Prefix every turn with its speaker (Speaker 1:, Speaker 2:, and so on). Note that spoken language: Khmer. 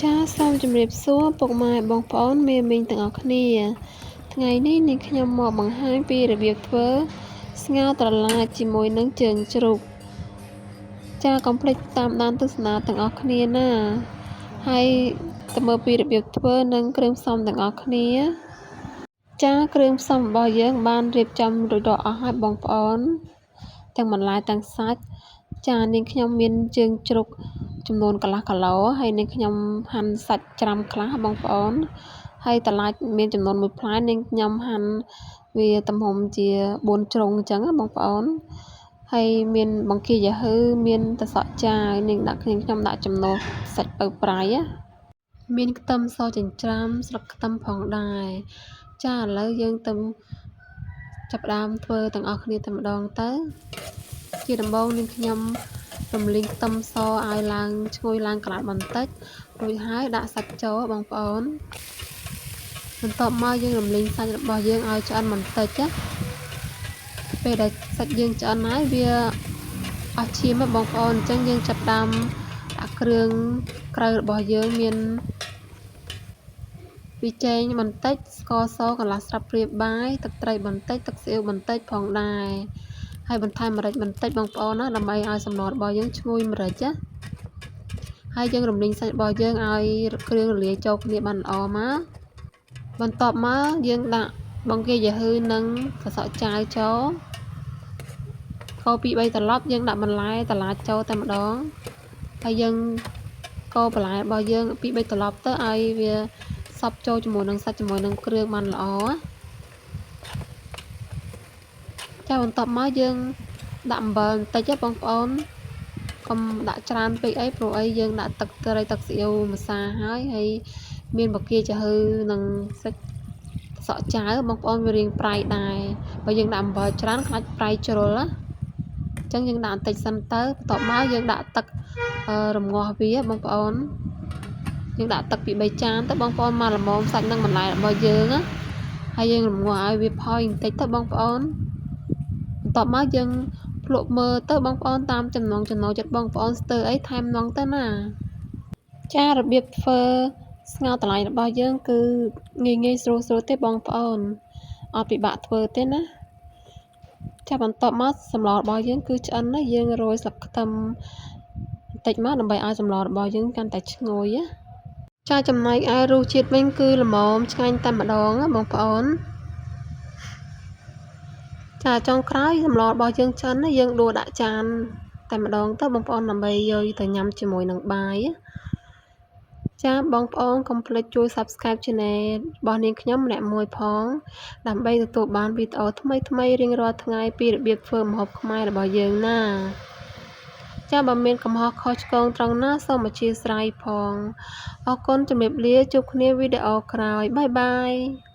Speaker 1: ចាសូមជម្រាបសួរពុកម៉ែបងប្អូនមេមីងទាំងអស់គ្នាថ្ងៃនេះនាងខ្ញុំមកបង្ហាញពីរបៀបធ្វើស្ងោរត្រឡាចជាមួយនឹងជើងជ្រូកចាកុំភ្លេចតាមដានទស្សនាទាំងអស់គ្នាណាហើយទៅមើលពីរបៀបធ្វើនិងគ្រឿងផ្សំទាំងអស់គ្នាចាគ្រឿងផ្សំរបស់យើងបានរៀបចំរួចរាល់អស់ហើយបងប្អូនទាំងបន្លែទាំងសាច់ចានាងខ្ញុំមានជើងជ្រូកចំនួនកន្លះគីឡូហើយនាងខ្ញុំហាន់សាច់ច្រាំខ្លះបងប្អូនហើយត្រឡាចមានចំនួនមួយផ្លែនាងខ្ញុំហាន់វាទំហំជា4ជ្រុងអញ្ចឹងណាបងប្អូនហើយមានបង្គាយ៉ាហឺមានត្រសក់ចាវនាងដាក់ខ្ញុំដាក់ចំណូសសាច់ពៅប្រៃណាមានខ្ទឹមសចិញ្ច្រាំស្លឹកខ្ទឹមផងដែរចាឥឡូវយើងទៅចាប់ផ្ដើមធ្វើទាំងអស់គ្នាតែម្ដងទៅជាដំបូងនាងខ្ញុំរំលីងខ្ទឹមសឲ្យឡើងឈ្ងុយឡើងក្លាត់បន្តិចរួចហើយដាក់សាច់ចូលបងប្អូនបន្ទាប់មកយើងរំលីងសាច់របស់យើងឲ្យឆ្អិនបន្តិចណាពេលដែលសាច់យើងឆ្អិនហើយវាអស់ឈាមបងប្អូនអញ្ចឹងយើងចាប់ផ្ដើមដាក់គ្រឿងក្រៅរបស់យើងមានប៊ីចេងបន្តិចស្ករសកន្លះស្លាបព្រាបាយទឹកត្រីបន្តិចទឹកស៊ីអ៊ីវបន្តិចផងដែរហើយបន្ថែមម្រេចបន្តិចបងប្អូនណាដើម្បីឲ្យសម្លរបស់យើងឈ្ងុយម្រេចណាហើយយើងរំលីងសាច់របស់យើងឲ្យគ្រឿងរលាយចូលគ្នាបានល្អមកបន្ទាប់មកយើងដាក់បង្គាយ៉ាហឺនិងត្រសក់ចាវចូលកូរ2 3ត្រឡប់យើងដាក់បន្លែត្រឡាចចូលតែម្ដងហើយយើងកូរបន្លែរបស់យើង2 3ត្រឡប់ទៅឲ្យវាសព្វចូលជាមួយនឹងសាច់ជាមួយនឹងគ្រឿងបានល្អចាបន្ទាប់មកយើងដាក់អំបិលបន្តិចបងប្អូនកុំដាក់ច្រើនពេកអីព្រោះអីយើងដាក់ទឹកត្រីទឹកស៊ីអ៊ីវម្សាហើយហើយមានបង្គាចាហឺនិងសាច់សក់ចាវបងប្អូនវារៀងប្រៃដែរបើយើងដាក់អំបិលច្រើនខ្លាចប្រៃជ្រុលណាអញ្ចឹងយើងដាក់បន្តិចសិនទៅបន្ទាប់មកយើងដាក់ទឹករំងាស់វាបងប្អូនយើងដាក់ទឹកពី3ចានទៅបងប្អូនមកល្មមសាច់និងបន្លែរបស់យើងណាហើយយើងរំងាស់ឲ្យវាផុយបន្តិចទៅបងប្អូនបន្ទាប់មកយើងភ្លក់មើលទៅបងប្អូនតាមចំណងចំណូលចិត្តបងប្អូនស្ទើរអីថែមនងទៅណាចារបៀបធ្វើស្ងោរត្រឡាចរបស់យើងគឺងាយងាយស្រួលស្រួលទេបងប្អូនអត់ពិបាកធ្វើទេណាចាបន្ទាប់មកសម្លរបស់យើងគឺឆ្អិនណាយើងរោយស្លឹកខ្ទឹមបន្តិចមកដើម្បីឲ្យសម្លរបស់យើងកាន់តែឈ្ងុយណាចាចំណែកឯរសជាតិវិញគឺល្មមឆ្ងាញ់តែម្ដងណាបងប្អូនចាចុងក្រោយសម្លរបស់យើងឆ្អិនណាយើងដួសដាក់ចានតែម្ដងទៅបងប្អូនដើម្បីយកទៅញ៉ាំជាមួយនឹងបាយចាបងប្អូនកុំភ្លេចជួយ Subscribe Channel របស់នាងខ្ញុំម្នាក់មួយផងដើម្បីទទួលបានវីដេអូថ្មីៗរៀងរាល់ថ្ងៃពីរបៀបធ្វើម្ហូបខ្មែររបស់យើងណាចាបើមានកំហុសខុសឆ្គងត្រង់ណាសូមអធ្យាស្រ័យផងអរគុណជំរាបលាជួបគ្នាវីដេអូក្រោយ bye bye.